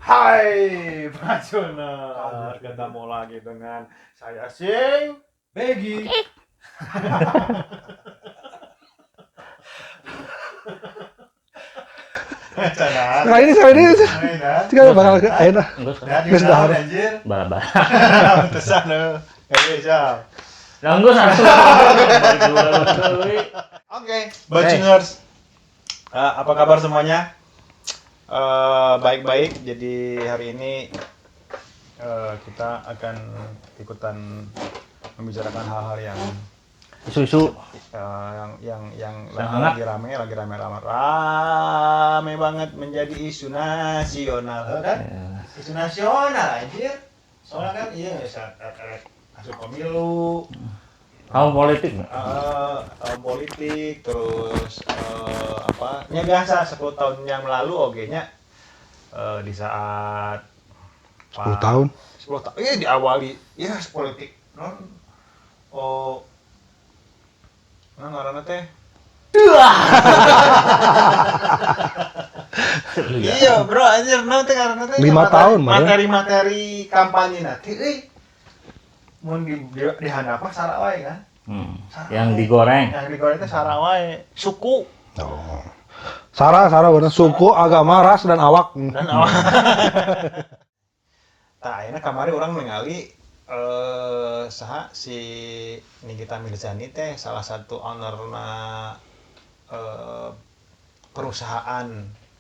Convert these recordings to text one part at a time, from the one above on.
Hai, Pak Jonar. Ketemu lagi dengan saya Sing Begi. Nah ini saya ini jika bakal ke ayeuna. Geus dahar. Anjir. Bala-bala. Pantesan heuh. Siap. Lah geus atuh. Oke, Bajingers. Apa kabar semuanya? Baik-baik. Jadi hari ini kita akan ikutan membicarakan hal-hal yang isu-isu yang lagi rame rame banget menjadi isu nasional, kan? Ya. Isu nasional anjir. Soalnya kan iya masuk pemilu, tahun politik, tahun politik, terus apa? Nya biasa 10 tahun yang lalu oge nya di saat 10 tahun. 10 tahun. Iya diawali ya politik non oh nah ngaranna teh. Iya, bro, anjir naon teh ngaranna teh? 5 tahun mah. Materi-materi kampanye nanti euy. Mun di dihandap mah sara wae kan. Yang digoreng. Yang digoreng teh sara wae. Suku. Oh. Sara bener suku, agama, ras dan awak. Dan awak. Tah ayeuna kamari urang ningali saha si Nikita Mirzani teh salah satu ownerna perusahaan.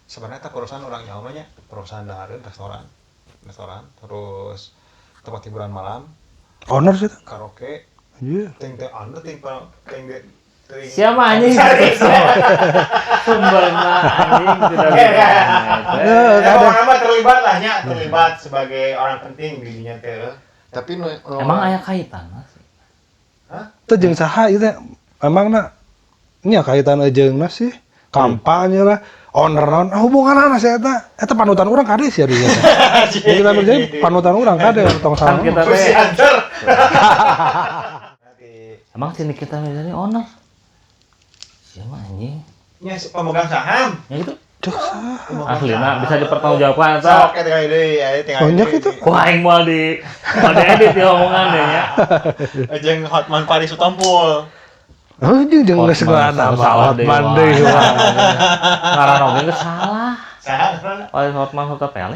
Sebenarnya teh perusahaan urang nyaho mah nya, perusahaan dahareun restoran, terus tempat hiburan malam. Owner sih karaoke. Iya. Ting teh owner ting ting siapa anjing? Sumberna anjing tidak bisa. Ya, orang mah terlibat lah nya, terlibat sebagai orang penting di dinya teh. Tapi emang aya kaitan mas? Hah? Teu jeung saha ieu teh? Emangna nya kaitan jeung sih? Kampanye lah, owner naon, hubunganna sih eta. Eta panutan urang kade sih ari eta. Jadi kita berjaya panutan urang kade tong salah. Kan kita teh. Emang si Nikita Mirzani owner? Siapa anjing? Nya pemegang saham. Ya gitu. Aslina bisa dipertanggungjawabkan eta. Sok tinggal deui, aya tinggal. Banyak itu. Wah, aing moal di edit ya omongan deh nya. Jeung Hotman Paris Sutompul. Oh, jeung geus segala nama Hotman deui. Ngaran oge geus salah. Salah. Paris Hotman Hutapea.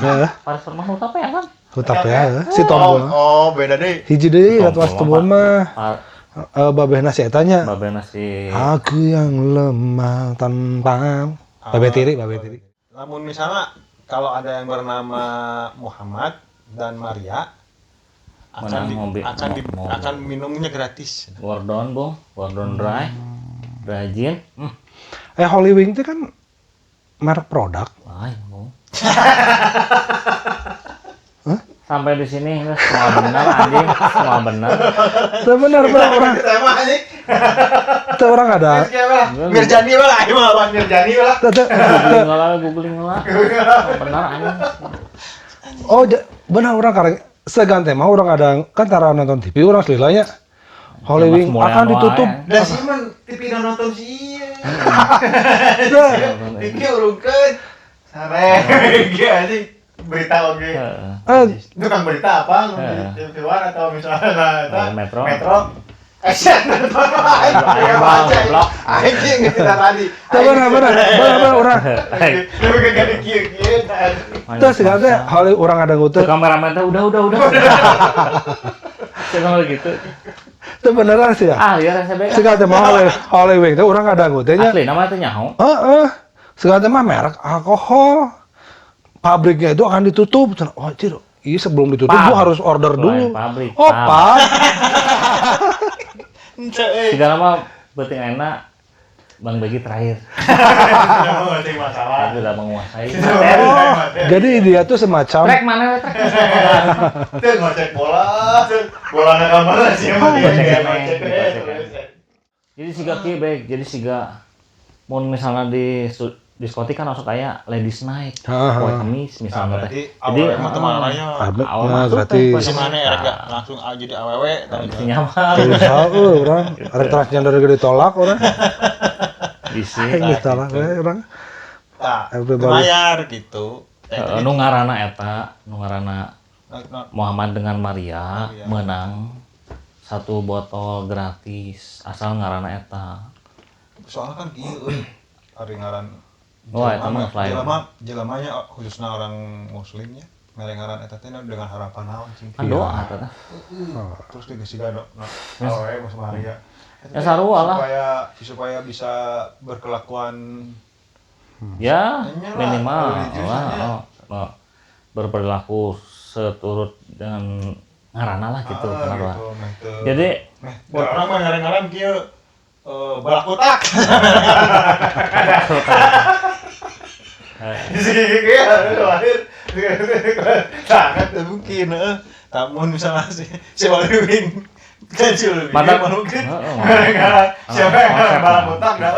Heeh. Paris Hotman Hutapea kan? Hutapea si Tompul. Oh, beda deui. Hiji deui atuh Tompul mah. Babehna si eta nya. Babehna si aku yang lemah tanpa babe tiri, babe tiri. Namun misalnya kalau ada yang bernama Muhammad dan Maria akan minumnya gratis. Gordon, Bung, Gordon Dry. Dry gin. Holy Wing itu kan merek produk. Lain, Bung. Hah? Sampai di sini semua benar anjing, semua benar. Benar orang. Itu orang ada. Mirjani lah, ayo mah Mirjani lah. Googling lah. Benar anjing. Oh, benar orang karena segan tema orang ada kan tara nonton TV orang selilanya. Holy Wing akan ditutup. Da sih mah TV nonton sih. TV urungkeun. Sare ge anjing. Berita oke. Itu kan berita apa? Keluar atau misalnya Metro. Action. Anjing kita tadi. Benar orang. Terus segala teh hal orang ada ngutur. Kameramen teh udah. Segala gitu. Itu beneran sih ya? Ah, iya saya segala teh mah Holy Wing teh orang ada ngutenya. Asli nama teh nyaho. Heeh. Segala teh mah merek alkohol. Pabriknya itu akan ditutup. Oh, anjir, iya sebelum ditutup gua harus order dulu. Pabrik. Oh, pub. Segala mah penting enak Bang Begi terakhir. Tidak masalah. Tidak menguasai. Oh, jadi dia tuh semacam trek mana trek? Tuh ngocek bola, bola kamar sih emang dia ngocek. Jadi siga kieu baik, jadi siga mun misalnya di diskotik kan langsung kayak ladies night, poe Kamis misalnya teh. Jadi awal teman raya. Awal gratis. Si mana erek gak langsung jadi awewe tadi nyaman. Heeh, urang erek transgender ge ditolak urang. Bisi. Ditolak we urang. Tah, bayar gitu. Nu ngaranna eta, nu ngaranna Muhammad dengan Maria menang 1 botol gratis asal ngaranna eta. Soalnya kan kieu euy. Ari ngaran wah, eta mah lain. Jelemanya khususnya orang muslimnya mere ngaran eta teh dengan harapan naon cing. Kan doa eta teh. Terus dikasih awe Mas Maria. Ya sarua lah. Supaya bisa berkelakuan ya minimal lah, berperilaku seturut dengan ngarana lah gitu, gitu. Jadi orang mah ngaran-ngaran kieu balak otak. Sangat mungkin heeh. Tamun misalnya si Wing kecil lebih mungkin. Siapa yang balak otak dah.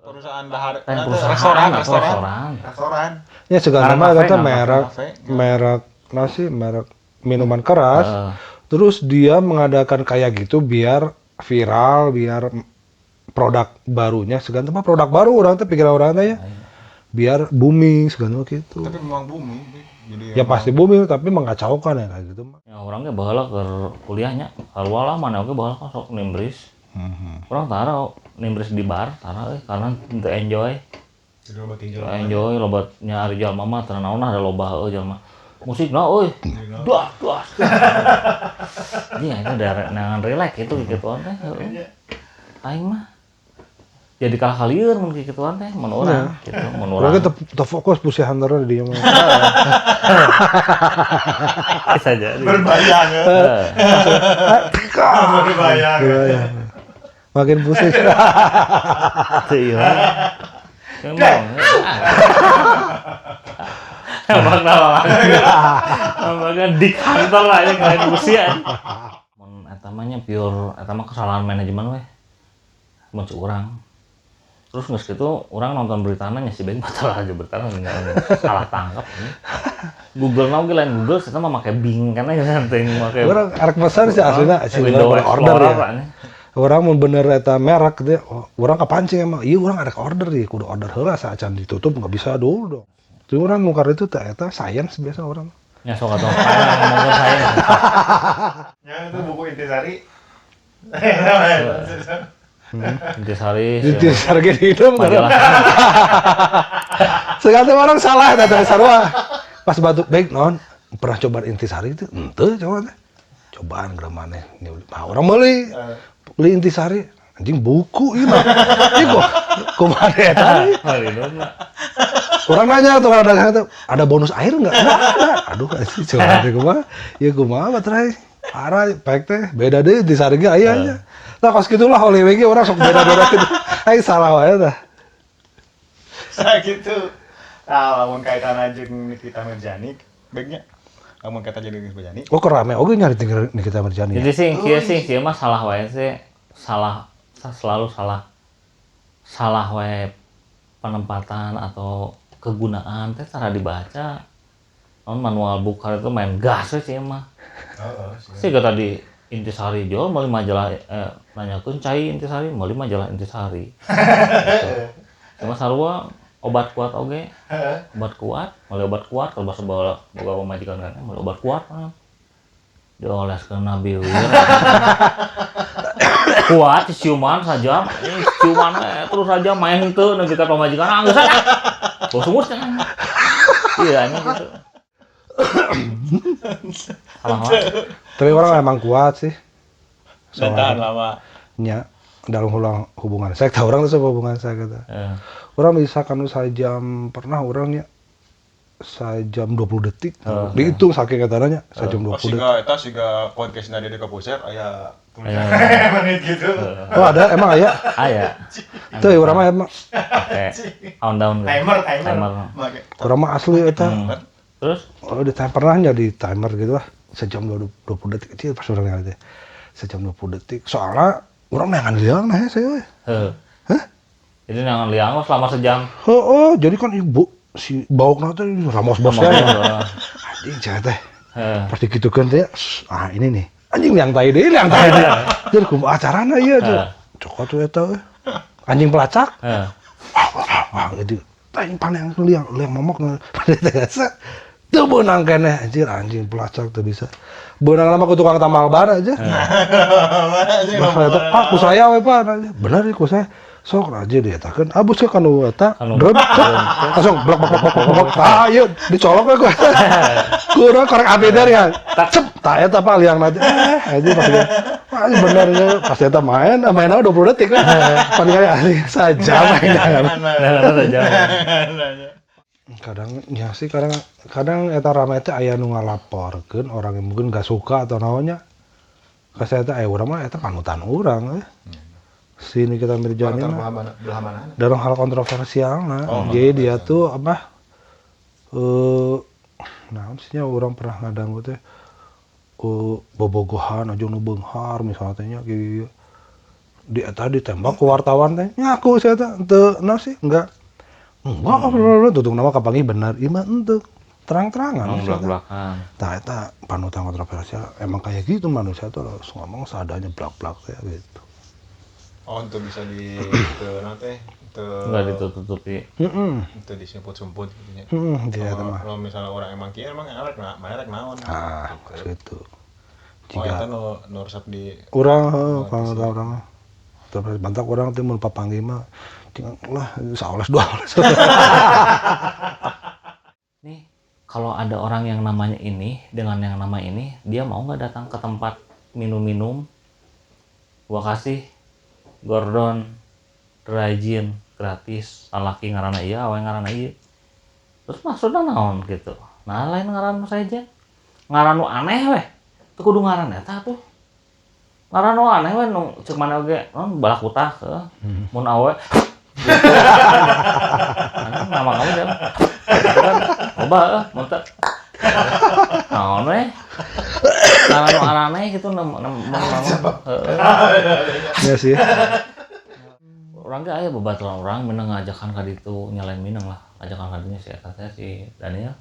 Perusahaan dahar restoran. Ya segala mah kata merek nasi, merek minuman keras. Terus dia mengadakan kayak gitu biar viral, biar produk barunya segala mah produk baru orang teh pikiran orang teh ya. Biar booming segala gitu. Tapi memang booming. Jadi ya pasti booming tapi mengacaukan ya kayak gitu mah. Ya orangnya baheula keur kuliahnya, sarua lah mana oge baheula kan sok nimbris. Urang tara nimbris di bar, tara euy karena teu enjoy. Enjoy loba nya ari jalma mah teu naon ada loba heueuh jalma. Musikna euy. Duah duah. Iya itu daerah nangan relax gitu gituan teh. Aing mah jadi kalah kalieun mun kikituan teh mun urang gitu mun urang. Urang teu fokus pusih hantarna di dieu mah. Bisa jadi. Berbayang. Berbayang. Makin pusing. Iya. Emang nama. Emangnya di kantor lah yang lain usia. Mun eta mah nya pure eta mah kesalahan manajemen weh. Mun urang. Terus geus kitu urang nonton beritana nya si Beng batal aja beritana salah tangkap. Google na oge lain Google eta mah make Bing kana ya teh make. Urang arek pesan sih aslina sih order ya. Urang mun bener eta merek teh urang kapancing emang ieu urang arek order ieu kudu order heula saacan ditutup nggak bisa dulu dong. Itu orang nukar itu teh eta science biasa orang. Ya sok atuh ngomongkeun science. Ya itu buku Intisari. Intisari. Intisari ge hidup. Segala orang salah eta sarua. Pas batuk baik non pernah coba Intisari itu henteu coba teh. Cobaan geura maneh. Nah, orang meuli beli Intisari anjing buku ieu mah. Ieu kok kumaha eta? Orang nanya tuh kalau dagang tuh ada bonus air nggak? Nggak ada. Aduh, sih coba deh kumaha. Ya kumaha baterai. Arah pek teh beda deh Intisari ge aya nya. Nah kos gitulah oleh WG orang sok beda-beda gitu. Aing salah wae tah. Sa gitu. Nah, lamun kaitan jeung Nikita Mirzani, baiknya lamun kaitan jeung Nikita Mirzani. Oh, kerame oge nyari Nikita Mirzani. Jadi sih kieu sih, kieu mah salah wae sih. Salah selalu salah. Salah wae penempatan atau kegunaan teh cara dibaca. Non manual book itu main gas sih mah. Heeh. Sih tadi Intisari jual meuli majalah nanyakeun cai Intisari meuli majalah Intisari. Gitu. Cuma sarua obat kuat oge. Obat kuat, meuli obat kuat kalau bahasa boga pamajikan kan meuli obat kuat mah. Dioleskeun nabi kuat ciuman saja, ciuman terus saja main teu nepi ka pamajikan ah geus ah. Bau sumur cenah. Iya nya gitu. Salah. Tapi orang emang kuat sih. Soalnya lama. Nya dalam hubungan seks, tahu orang tuh hubungan seks gitu. Orang bisa kan sajam pernah orangnya sajam 20 detik. Dihitung saking kataranya sajam 20 detik. Siga eta siga podcast na Dede Kobuser aya tulisan menit gitu. Oh ada emang aya? Aya. Tuh urang mah emang. Oke. Countdown. Timer. Urang mah asli eta. Terus? Oh, di timer pernah jadi timer gitu lah. Sejam 20 detik kecil pas urang ngerti. Sejam 20 detik. Soalnya urang neangan liang nah saya. Heeh. Hah? Jadi neangan liang selama sejam. Heeh, jadi kan ibu si baukna teh ramos bosnya. Anjing cewek teh. Pas digitukeun teh, ah ini nih. Anjing liang tai deui, liang tai deui. Jadi kumaha acarana ieu tuh. Cokot tuh eta. Anjing pelacak. Heeh. Wah, gitu. Tah paneng liang liang momok pada teh set. Teu beunang keneh anjir anjing pelacak teu bisa. Beunang nama ku tukang tambal ban aja. Pak, ku saya we Pak. Bener ku saya. Sok aja dietakeun. Abus ke kanu eta. Drop. Langsung blok blok blok blok blok. Ah, ieu dicolok we ku. Kurang korek api dari ya. Cep, tah eta Pak liang nanti. Aja pas dia. Wah, bener ya. Pas eta main 20 detik kan. Paling kali asli saja main. Nah, kadang ya sih kadang eta rame teh aya nu ngalaporkeun orang yang mungkin gak suka atau naonnya. Ka saya teh aya urang mah eta panutan urang. Si Nikita Mirzani dalam hal kontroversial nah. Jadi dia tuh apa nah maksudnya orang pernah ngadangu teh bobogohan aja nu beunghar misalnya teh nya kieu di eta ditembak ku wartawan teh ngaku saya teh teu naon sih enggak tutung nama kapanggih bener ieu mah henteu terang-terangan blak-blakan. Tah eta panutan kontroversial emang kayak gitu manusia tuh harus ngomong seadanya blak-blak teh gitu. Oh, untuk bisa di nanti enggak ditutupi. Itu disumput-sumput gitu nya. Heeh, kalau misalnya orang emang kieu emang arek merek naon. Ah, gitu. Jika oh, eta nu resep di urang heuh panutan urang. Terus bantak urang teh mun papanggih mah lah saoles dua oles. Nih, kalau ada orang yang namanya ini dengan yang nama ini, dia mau nggak datang ke tempat minum-minum? Gua kasih Gordon rajin gratis, lalaki ngaranna ieu, awe ngaranna ieu. Terus maksudna naon gitu. Nah, lain ngaran saja. Ngaran nu aneh weh. Teu kudu ngaran eta tuh. Ngaran nu aneh weh nu ceuk mana oge, naon balakutah heuh. Mun awe gitu. Nama kamu siapa? Gitu kan loba heuh, mun teu. Naon weh. Ngaran nu aneh gitu nama heeh. Ya sih. Orang ge aya babaturan urang minang ngajakan ka ditu nyalain minang lah. Ajakan ka dinya si eta teh si Daniel.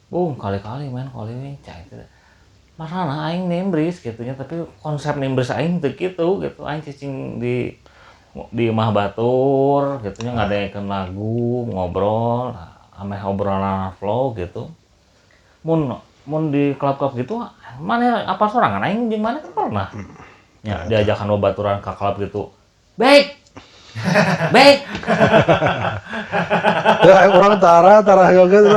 Bung kali-kali main kali cai teh. Masalahna aing nimbris gitu nya tapi konsep nimbris aing teu kitu gitu. Aing cicing di imah batur gitu nya ngadengekeun lagu, ngobrol, ameh obrolan flow gitu. Mun di klub-klub gitu mana apa sorangan aing jeung mana kan pernah. Ya, diajakan babaturan ka klub gitu. Baik. Baik. Ya orang tara yoga tuh.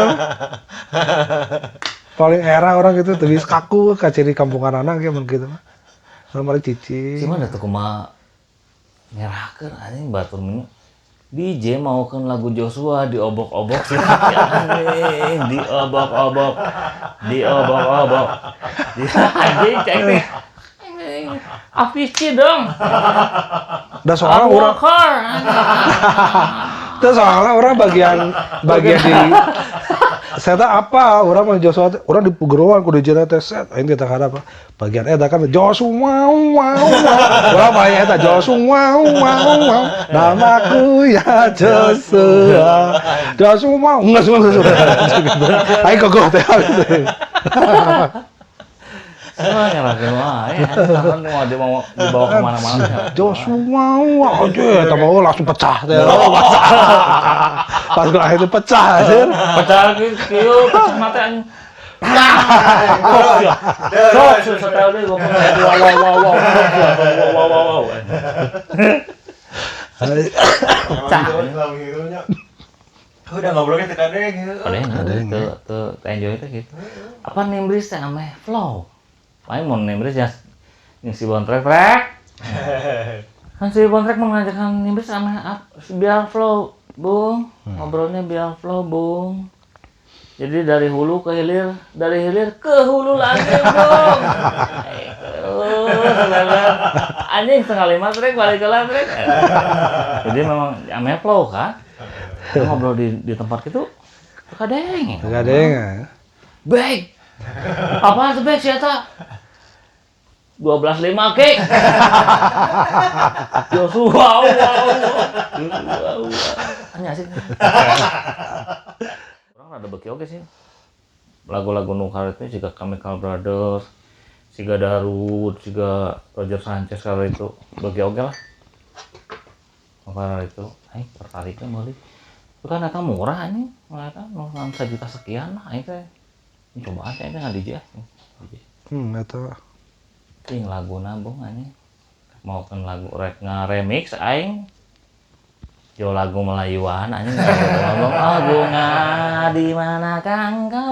Paling era orang gitu teu bisa kaku ka ciri kampungan anak ge mun kitu mah. Paling cicing. Cuman da teu kumaha nyerahkeun anjing batur mun DJ maukeun lagu Joshua diobok-obok sih anjing, diobok-obok. Diobok-obok. Anjing cek teh. Avicii dong. Da soalnya orang Terus soalnya orang bagian di saya tak apa orang mah Joshua orang di pegeroan kudu DJ teh set aing teh apa bagian eta kan Joshua wow wow urang mah eta Joshua wow wow namaku ya Joshua Joshua wow enggak semua aing kogoh teh Semua nyalahin wae, kan mau dia mau dibawa kemana-mana. Joshua, wow, aja, eta mau langsung pecah teh. Pas gua akhirnya pecah, anjir. Pecah kieu, pecah mata anjing. Sok, setel deui gua wow wow wow wow wow wow wow. Pecah. Udah ngobrolnya teu kadeng gitu. Kadeng teu enjoy teh gitu. Apa nimbris teh ameh flow. Paling mau nimbris ya yang si Bontrek trek. Kan si Bontrek mau ngajakan nimbris sama biar flow, Bung. Ngobrolnya biar flow, Bung. Jadi dari hulu ke hilir, dari hilir ke hulu lagi, Bung. Anjing 4:30 trek balik ke trek. Jadi memang ame flow kan. Ngobrol di tempat gitu kadeng. Kadeng. Baik. Apaan tuh baik sih eta? 12.05 kek. Joshua wow wow. Aneh asik. Orang rada beki oke sih. Lagu-lagu nu itu juga Chemical Brothers, siga Darut, siga Roger Sanchez kalau itu beki oke lah. Karena itu, aing tertariknya meuli. Itu kan eta murah anjing, eta nu 1 juta sekian lah aing teh. Cobaan teh nggak DJ. Eta. Ting laguna bung anjing. Mau kan lagu rek nge-remix aing. Jo lagu Melayuan anjing ngomong oh bunga di mana kang kau.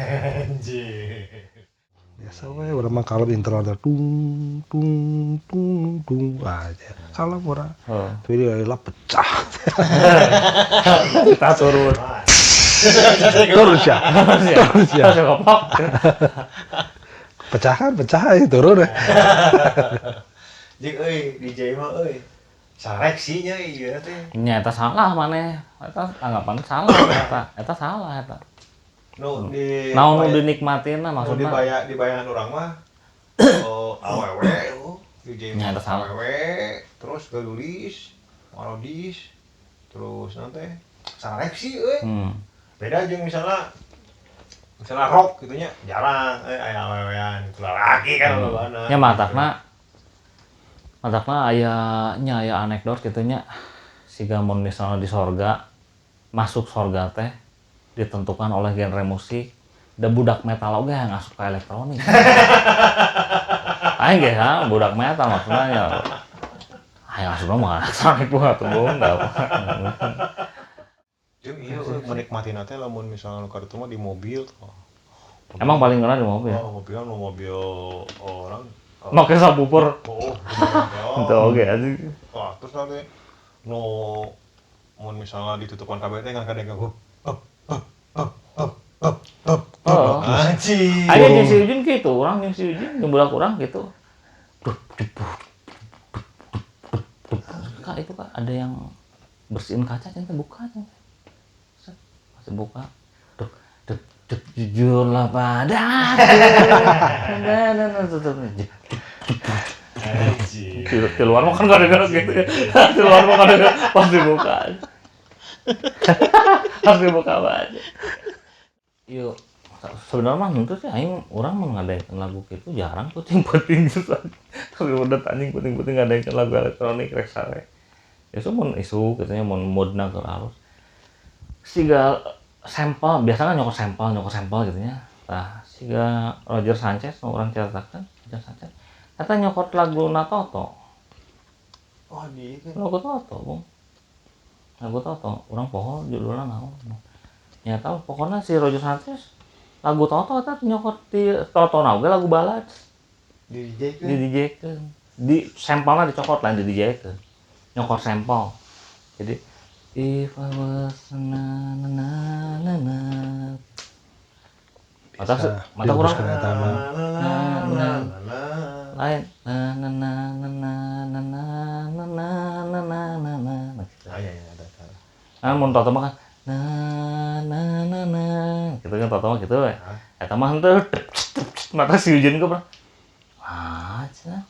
Anjing. Biasa we urang mah kalau internal teh tung tung tung tung aja. Kalau urang tapi dia lah pecah. Kita turun. Terus ya. Terus ya. Pecah kan pecah ya turun ya. Jeung euy DJ mah euy. Seleksinya ieu teh. Nya eta salah maneh. Eta anggapan salah eta. Eta salah eta. Nu di naon nu dinikmatin lah maksudna. Nu di bayangan urang mah oh awewe DJ mah awewe terus gadulis, marodis, terus naon teh seleksi euy. Beda jeung misalnya rock gitu nya jarang aya awewean gitu laki kan lolobana. Nya matakna aya nya aya anekdot kitu nya siga mun misalnya di sorga masuk sorga teh ditentukan oleh genre musik da budak metal oge yang asup ka elektronik. Aing ge ha budak metal maksudna nya. Aing asupna mah elektronik buat bung da. Jeung ieu menikmati teh lamun misalnya nu kartu mah di mobil. Emang paling kena di mobil. Oh, mobil nu mobil orang make subwoofer. Oh, henteu oge anjing. Wah, terus nanti nu mun misalnya ditutupan kabeh teh ngan kadang up up up up up up up. Anjing. Aya jeung si Ujin kitu, urang jeung si Ujin jeung budak urang gitu. Duh, Kak, itu Kak ada yang bersihin kaca cinta buka cinta. Masih buka. Duk duk duk jujurlah padaku. Di luar mah kan gak ada gitu ya. Di luar mah kan ada pas dibuka. Harus dibuka aja. Yuk, sebenarnya mah itu sih aing urang mah ngadain lagu gitu jarang puting-puting gitu. Tapi udah anjing puting-puting ngadain lagu elektronik rek sare. Ya mun isu katanya mun moodna keur halus. Siga sampel biasanya nyokot sampel gitu nya. Tah siga Roger Sanchez nu urang caritakeun, Roger Sanchez. Eta nyokot lagu na Toto. Oh, di itu. Lagu Toto, Bung. Lagu Toto, urang poho judulna naon. Ya tahu pokoknya si Roger Sanchez lagu Toto eta nyokot di Toto na oge lagu balad. Di DJ-keun. Di DJ-keun. Di sampelna dicokot lain di DJ-keun. Nyokot sampel. Jadi if I was na na na na na. Mata kurang na na lain na na na na na na na na na na na na. Ah iya ada. Kan mun Toto mah kan na na na na gitu kan Toto mah gitu we. Eta mah henteu mata si Ujin ge ah cenah.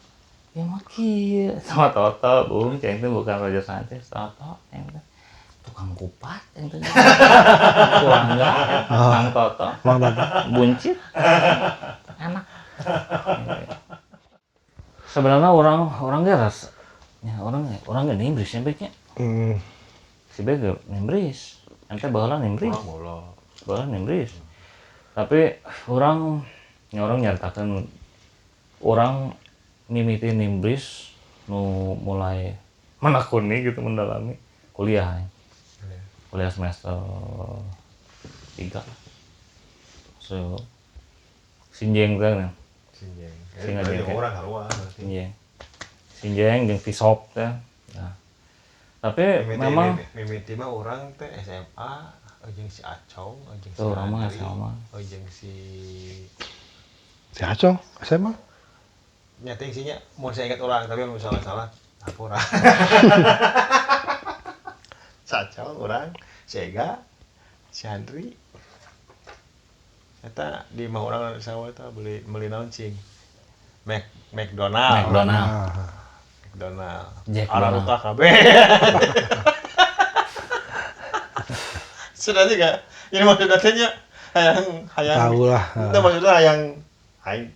Ya mah kieu sama Toto bung ceng teh bukan Roger Sanchez Toto ceng teh tukang kupat ceng teh. Tukang Mang Toto. Mang Toto. Buncit. Enak. Sebenarnya orang ge ras ya orang ge nimbrisnya baiknya. Si B ge nimbris. Ente baheula nimbris. Baheula nimbris. Tapi orang nyaritakeun orang mimiti nimbris nu mulai menekuni gitu mendalami kuliah. Kuliah semester 3. So sinjeng teh nya. Sinjeng. Sinjeng orang haluan. Sinjeng. Sinjeng jeung Visop teh. Nah. Tapi mimiti, memang mimiti mah urang teh SMA jeung si Acong, jeung si urang mah SMA. Jeung si Acong SMA. Nya teh isinya mun saya ingat urang tapi mun salah-salah hampura. Si Acong urang, si Ega, si Andri. Eta di imah urang sawah eta beli naon cing? McDonald. McDonald. Araruka kabeh. Sudah juga. Ini maksudnya teh nya hayang tahu lah. Itu maksudnya hayang aing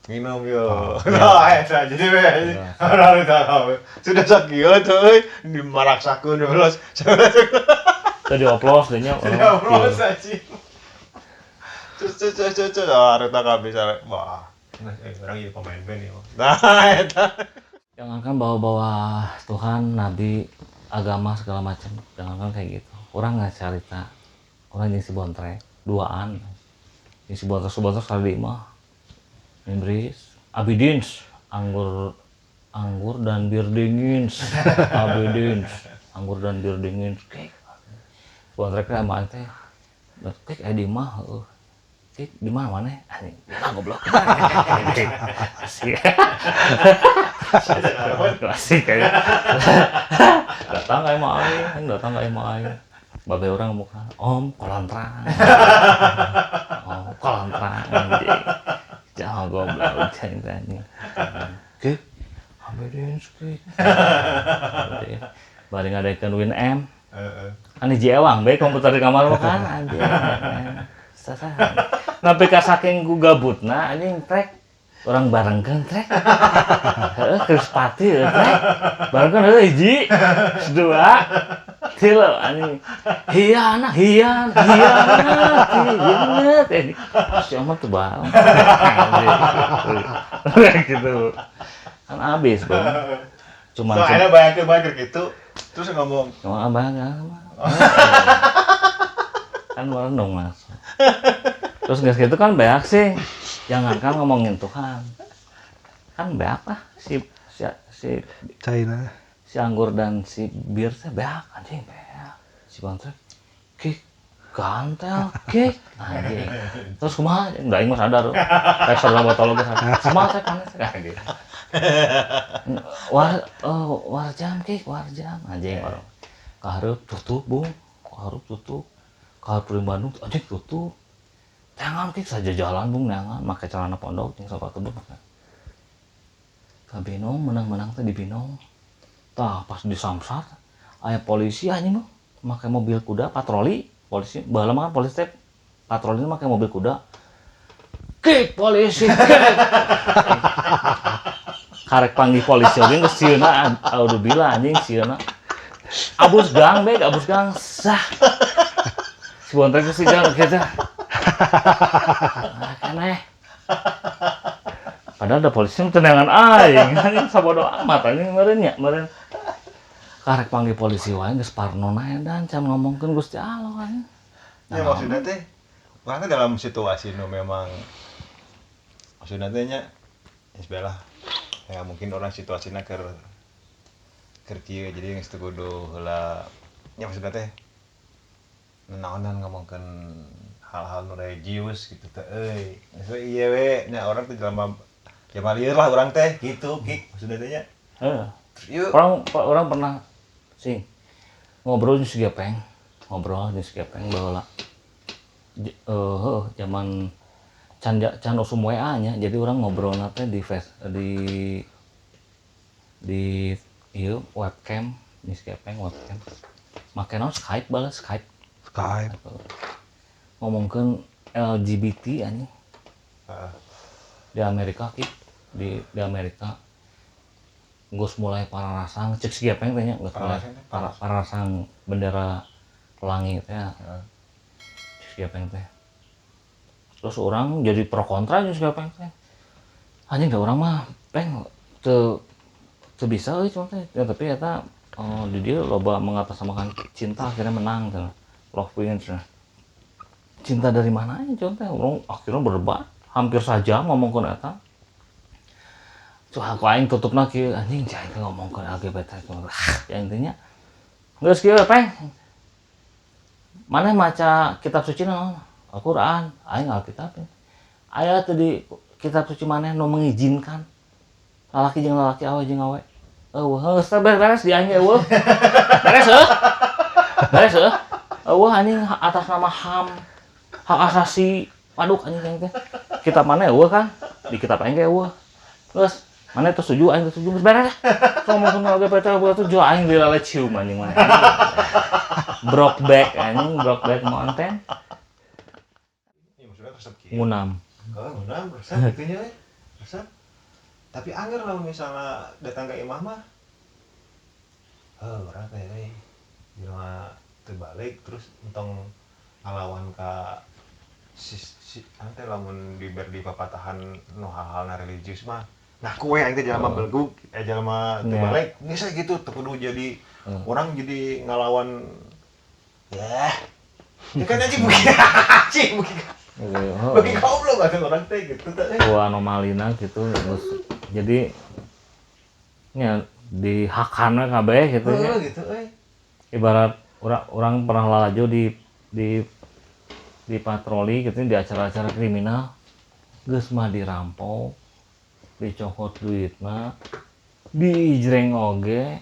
Minum yo. Nah, eta jadi we. Orang tahu. Sudah sakieu tuh euy dimaraksakeun belos. Teu dioplos deh nya. Dioplos anjing. Terus terus terus terus harta kabeh sare. Wah. Nah, orang jadi pemain band ya. Nah, eta. Jangankan bawa-bawa Tuhan, Nabi, agama segala macam. Jangankan kayak gitu. Orang nggak cerita. Orang jeung si Bontrek duaan. Jeung si Bontrek, si Bontrek sekali mah. Inggris, Abidins, anggur anggur dan bir dingin. Abidins, anggur dan bir dingin. Kek. Bontrek teh sama teh. Kek aya di mah heueuh. Kek di mana maneh? Anjing, ah goblok. Asik. Asik kayak. Datang ka imah aing, datang ka imah aing. Babe urang muka, "Om, kolantrang." Om, kolantrang anjing. Jangan goblok anjing anjing. Kek, Abidins kek. Bari ngadaikeun Win M. Heeh. Kan hiji ewang be komputer di kamar mah kan anjing. Sasah. Nepi ka saking ku gabutna anjing trek. Orang barengkeun trek. Heeh, Krispati heuh trek. Barengkeun heuh hiji, dua, tilu anjing. Hiana, hian, hiana, hiana. Si Omar tuh bareng. Gitu. Kan abis, Bang. Cuman So, akhirnya bayangkeun gitu. Terus ngomong, cuma abang kan merenung mas. Terus nggak gitu kan beak sih, jangankan ngomongin Tuhan, kan beak lah si si si China. Si anggur dan si bir teh beak anjing beak. Si Bontrek, kik gantel kik anjing. Terus kumaha? Enggak aing mah sadar. Kayak sadar botol ge sadar. Kumaha teh panas anjing. War warjam kik warjam anjing orang. Kahareup tutup bung, kahareup tutup. Kahareup di Bandung anjing tutup. Tangan kik saja jalan bung neangan make celana pondok jeung sepatu bung. Ka Binong menang-menang teh di Binong. Tah pas di Samsat aya polisi anjing mah make mobil kuda patroli polisi baheula mah kan polisi teh patroli make mobil kuda. Kik polisi kik. Karek panggil polisi oge geus sieuna audzubillah anjing sieuna. Abus gang beg, abus gang sah. Si Bontrek geus gang kitu. Ah, keneh. Padahal ada polisi yang tendangan aing, anjing sabodo amat anjing meureun nya, meureun. Karek panggil polisi wae geus parno nae dan can ngomongkeun Gusti Allah anjing. Ya maksudnya teh, karena dalam situasi nu memang maksudnya teh nya geus lah. Ya mungkin orang situasinya keur kieu jadi geus teu kudu heula nya maksudnya teh naonan ngomongkeun hal-hal nu religius gitu teh euy. Geus ieu we nya orang teh jelema jelema lieur lah urang teh gitu kik maksudnya teh nya. Heeh. Yuk. Orang pernah sih ngobrol jeung si Gepeng, ngobrol jeung si Gepeng baheula. Zaman can usum WA nya, jadi orang ngobrolna teh di face di ieu webcam, di si Gepeng webcam. Make naon Skype balas Skype. Skype. Ngomongkeun LGBT anjing. Heeh. Di Amerika kik, di Amerika geus mulai pararasang cek si Gepeng teh nya geus mulai pararasang bendera pelangi teh. Heeh. Cek si Gepeng teh. Terus orang jadi pro kontra jeung si Gepeng teh. Anjing da urang mah peng teu bisa euy cuma teh. Ya, tapi eta di dieu loba mengatasnamakan cinta akhirnya menang cenah. Love wins cenah. Cinta dari mana aja cuma teh urang akhirnya berdebat hampir saja ngomongkeun eta. Tuh aku aing tutupna kieu anjing cai teh ngomongkeun LGBT. Ya intinya geus kieu peng. Maneh maca kitab suci naon? Al-Qur'an, aing Alkitab. Aya teu di kitab suci maneh nu mengizinkan lalaki jeung lalaki awe jeung awe. Eueuh, geus teh beres di aing eueuh. Beres heuh. Beres heuh. Eueuh anjing atas nama HAM, hak asasi. Waduh anjing aing teh. Kitab maneh eueuh kan? Di kitab aing ge eueuh. Geus, maneh teu setuju aing teu setuju geus beres. Ngomongkeun LGBT tuh jual aing dilale cium anjing maneh. Brokeback anjing, brokeback mountain. Ya maksudnya resep kieu. Ngunam. Heeh, ngunam resep kitu nya we. Resep. Tapi angger lamun misalnya datang ke imah mah urang teh euy. Jelema teu balik terus entong ngalawan ka si ante lamun di papatahan nu hal-halna religius mah ngaku we aing teh jelema belegug jelema teu balik geus gitu teu kudu jadi orang jadi ngalawan ya ya kan anjing beuki beuki goblok atuh orang teh gitu teh. Wah anomalina gitu terus jadi nya dihakan we kabeh gitu nya. Gitu euy. Ibarat orang pernah lalajo di patroli gitu di acara-acara kriminal geus mah dirampok, dicokot duitna, diijreng oge,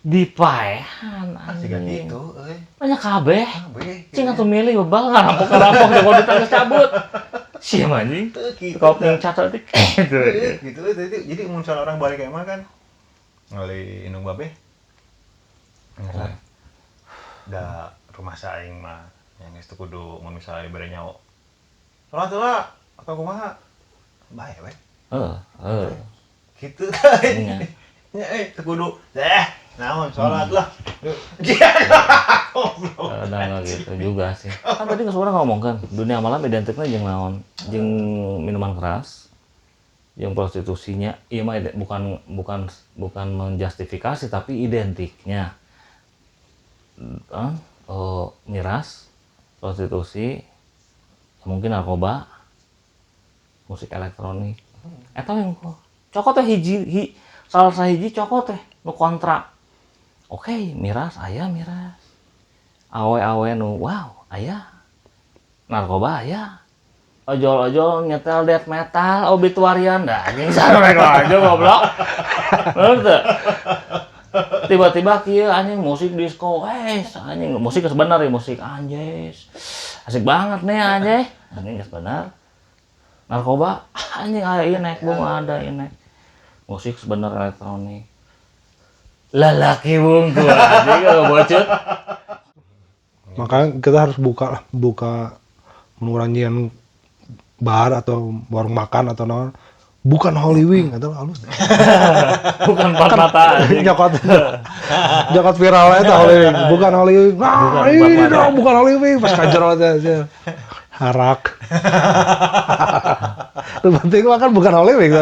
dipaehan anjing. Gitu euy. Banyak kabeh. Cing atuh milih bebal ngarampok-ngarampok cokot duit geus cabut. Sia anjing. Kau catat teh gitu. Gitu jadi mun misalnya orang balik ke imah kan ngali indung babe. Da rumah saing mah yang geus teu kudu mun misalnya dibere nyawa. Salat heula atau kumaha? Bae we. Heeh. Gitu nya teu kudu naon salat lah. Nah, gitu juga sih. Kan tadi geus urang ngomong kan, dunia malam identiknya jeung naon? Jeung minuman keras, jeung prostitusinya. Ieu mah bukan menjustifikasi tapi identiknya. Miras, prostitusi, mungkin narkoba, musik elektronik. Eta yang cokot teh hiji salah sahiji cokot teh nu kontra. Oke, miras aya miras. Awe-awe nu wow, aya. Narkoba aya. Ojol-ojol nyetel death metal, obituarian dah anjing sareng aja goblok. Bener teu? Tiba-tiba kieu anjing musik disco, anjing musik geus bener ya musik anjing. Asik banget nih anjing. Anjing geus bener. Narkoba anjing aya ieu naik bung ada ieu naik. Musik sebener elektronik. Lalaki bung tuh anjing kalau bocet. Makanya kita harus buka mengurangi bar atau warung makan atau naon. Bukan Holy Wing atau halus. Bukan empat mata. Nyokot viralnya itu Holy Wing. Bukan Holy Wing. Nah, ini dong bukan Holy Wing. Pas kajer aja. Harak. Lu penting mah kan bukan Holy Wing.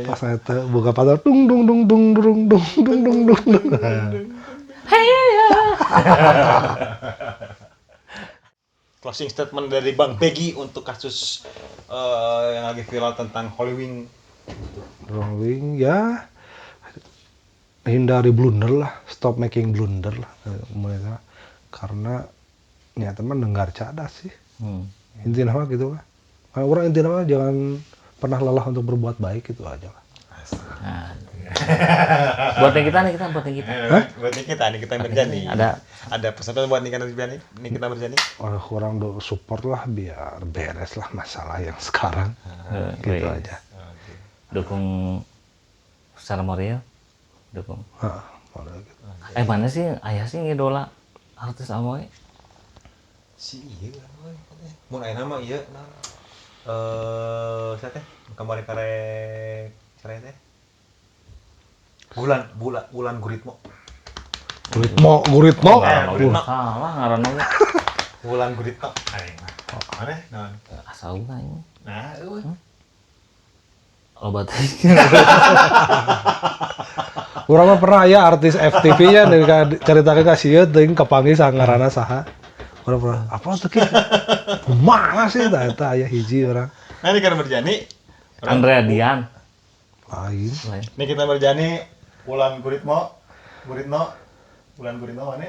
Pas itu buka pasar dung dung dung dung dung dung dung dung dung dung. Closing statement dari Bang Peggy untuk kasus yang lagi viral tentang Holy Wing. Holy Wing ya hindari blunder lah, stop making blunder lah mereka karena ya teman dengar cadas sih. Intinya mah gitu lah. Kalau orang intinya mah jangan pernah lelah untuk berbuat baik itu aja lah. Nah. Buat yang kita nih, kita buat yang kita. Hah? Buat yang kita nih, kita Murjani. Ada pesan buat Nikita Murjani, Nikita Murjani. Orang kurang support lah biar beres lah masalah yang sekarang. Gitu aja. Dukung secara moral, dukung. Heeh, moral gitu. Mana sih ayah sih ngidola artis amoy? Si ieu urang mah. Mun ayeuna mah ieu nah. Saya teh kembali karek cerai teh. Bulan Guritmo. Guritmo. Salah ngaranna mah. Bulan Guritmo. Aing mah. Maneh naon? Asauna aing. Nah, eueuh. Loba teh. Urang mah pernah aya artis FTV-nya caritakeun ka sieun teuing kapanggih sangaranna saha. Urang pernah apa tuh kieu? Kumaha sih eta aya hiji urang. Nah, Nikita Murjani, Andrea Dian. Lain. Nikita Murjani, Wulan Guritno, Wulan Guritno mana?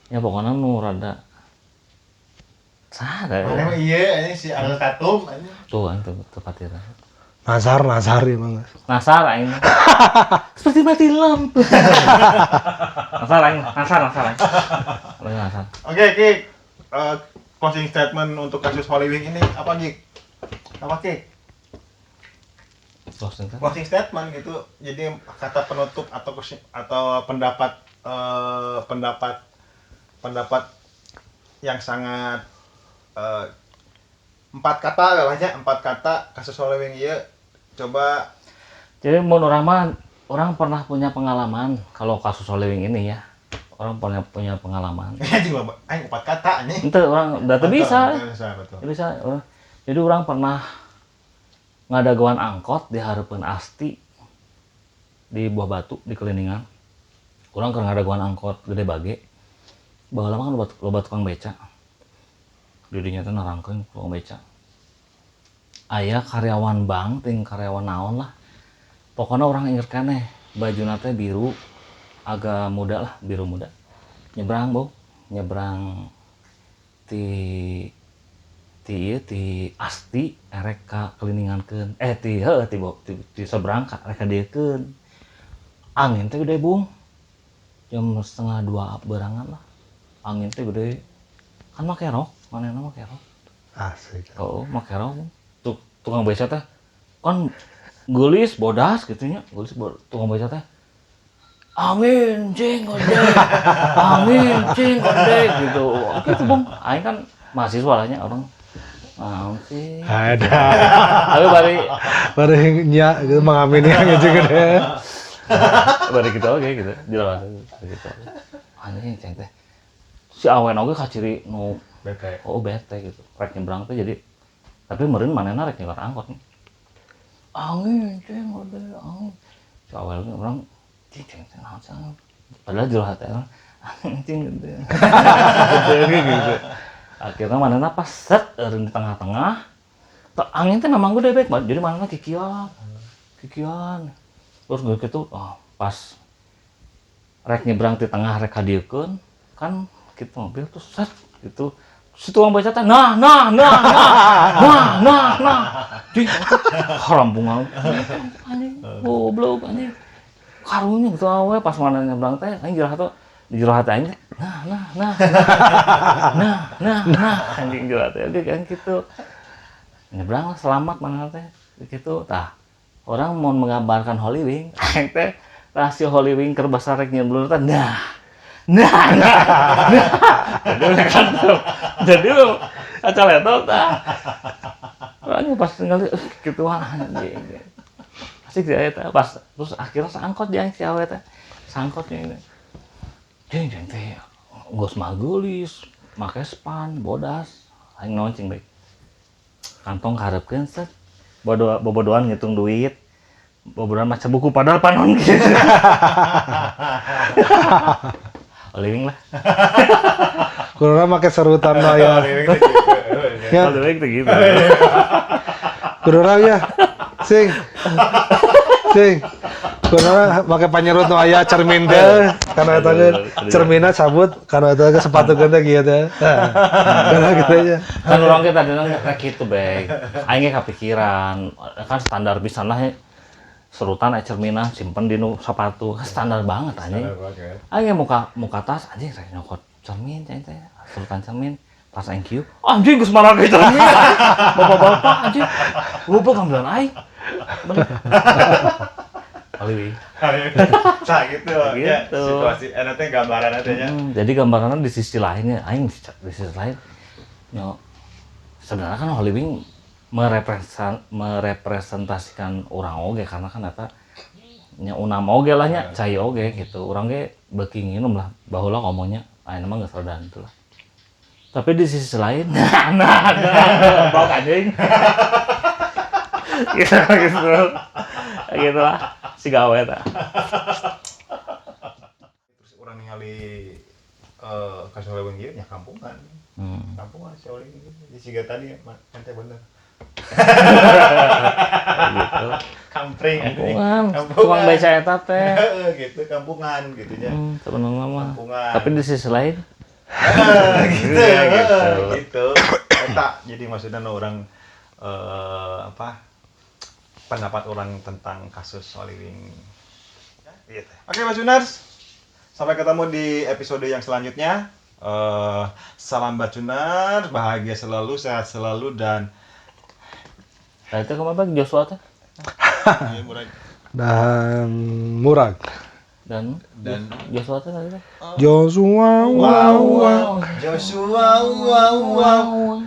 Ya pokoknya nu rada saha da. Mana mah ieu anjing si Ariel Tatum anjing. Tuh anjing tepatira. Nazar emang. Nazar aing. Seperti mati lampu. Nazar aing, Nazar. Nazar. Oke, Kik. Closing statement untuk kasus Holy Wing ini apa, Kik? Apa, Kik? Closing statement gitu. Jadi kata penutup atau pendapat pendapat yang sangat 4 kata lah nya, 4 kata kasus Holywing ieu coba. Jadi mun urang mah, urang pernah punya pengalaman kalau kasus Holywing ini ya. Orang pernah punya pengalaman. Anjing loba, aing 4 kata anjing. Ente orang udah teu bisa. Bisa, betul. Bisa. Jadi orang pernah ngadagoan angkot di hareupeun Asti di Buah Batu di Keliningan. Urang keur ngadagoan angkot gede bage. Baheula mah kan loba tukang beca. Di dinya teh narangkeun tukang beca. Aya karyawan bank ting karyawan naon lah. Pokoknya orang inget keneh bajuna teh biru, agak muda lah, biru muda. Nyebrang, Bro. Nyebrang ti ti ti Asti erek ka Keliningankeun. Ti heuh ti ti seberang ka rek ka dieukeun. Angin teh gede, Bung. Jam 1:30 berangan lah. Angin teh gede. Kan make rok, manehna make rok. Asik. Oh, make rok. Tukang beca teh kan geulis bodas gitu nya, geulis tukang beca teh. Angin cing gede. Angin cing gede gitu. Gitu, Bung. Aing kan mahasiswa lah nya orang. Naon sih? Ada. Tapi bari nya gitu mengamini yang gede. Bari gitu oke gitu. Jelas gitu. Anjing cing teh. Si awen oge kaciri nu bete. Oh, bete gitu. Rek nyebrang teh jadi tapi meureun manehna rek nyebar angkot nih. Angin cing gede, angin. Si awen orang cing teh naon sih? Padahal jero hati orang anjing gede. Gede gitu. Akhirnya manehna pas set eureun di tengah-tengah. Angin teh memang gede baik, jadi manehna kikian. Kikian. Terus gitu, oh, pas rek nyebrang di tengah rek kadieukeun kan gitu mobil tuh set gitu. Si tukang beca teh nah nah nah nah nah nah nah. Di harampungan anjing goblok anjing. Karunya gitu awe pas mana nyebrang teh aing jero hati di jero hati aing nah nah nah nah nah nah anjing jero hati oge kan gitu. Nyebrang lah selamat mana teh gitu. Tah orang mau menggambarkan Holywing aing teh rasio Holywing keur basa rek nyebrang teh nah nah nah nah. Jadi kan jadi lu kacaletot tah. Orangnya pas tinggal gitu anjing. Asik sih eta pas terus akhirnya sangkot jeung si awe teh. Sangkotnya ini. Jeung jeung teh geus mageulis, make span, bodas, aing naon cing bae. Kantong kaharepkeun set. Bobodoan ngitung duit. Bobodoan maca buku padahal panon gitu. Holywing lah. Kurang make serutan mah ya. Holywing tuh gitu. Kurang ya. Sing. Sing. Kurang make panyerut nu aya cermin teh. Karena eta ge cerminna cabut, karena eta ge sepatu teh kieu teh. Karena gitu aja. Kan urang ge tadina rek kitu bae. Aing ge kapikiran, kan standar pisan lah serutan cerminna simpen di nu sepatu, standar banget anjing. Aing muka tas anjing rek nyokot cermin cai teh, serutan cermin pas aing kieu, anjing geus marake cermin. Bapak-bapak anjing. Goblok ngambilan aing. Balik. Holywing. Nah gitu ya, situasi eta teh gambaran teh nya. Jadi gambaranna di sisi lainnya aing di sisi lain nyo sebenarnya kan Holywing merepresentasikan orang oge karena kan eta nya unam oge lah nya cai oge gitu. Urang ge beuki nginum lah baheula ngomongnya ayeuna mah geus rada henteu lah. Tapi di sisi lain nah nah nah bok anjing. Gitu gitu. Gitu lah si gawe eta. Terus urang ningali kasus Holywing ieu nya kampungan. Kampungan si Holywing ieu siga tadi ente bener. Gitu. Kampring kampungan. Tukang beca eta teh. Gitu kampungan gitu nya. Sebenarnya mah. Tapi di sisi lain gitu gitu. Gitu. Eta jadi maksudnya nu urang apa pendapat orang tentang kasus Holywing. Gitu. Oke, Mas Junars. Sampai ketemu di episode yang selanjutnya. Salam Bacunar, bahagia selalu, sehat selalu dan nah, itu kemana Bang Joshua teh? Dan murag. Dan Joshua teh tadi teh. Joshua wow wow. Joshua wow wow.